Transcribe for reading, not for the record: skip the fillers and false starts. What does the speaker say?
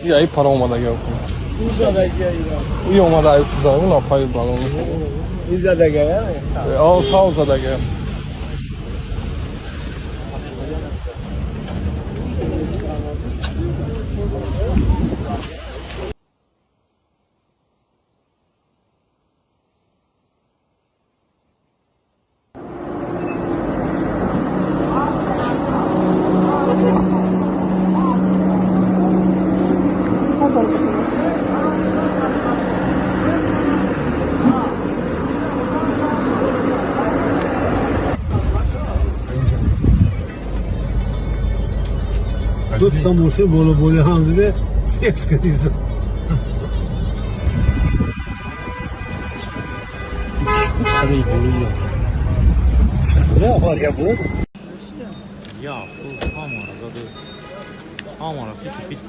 Я и пара омадага. И омада ай суза, уна пай балон. Задага. О, сал задага. Ду та мошин боло боли ҳам диде, секс кадиза. Я, ҳамора заду. Ҳамора фит фит.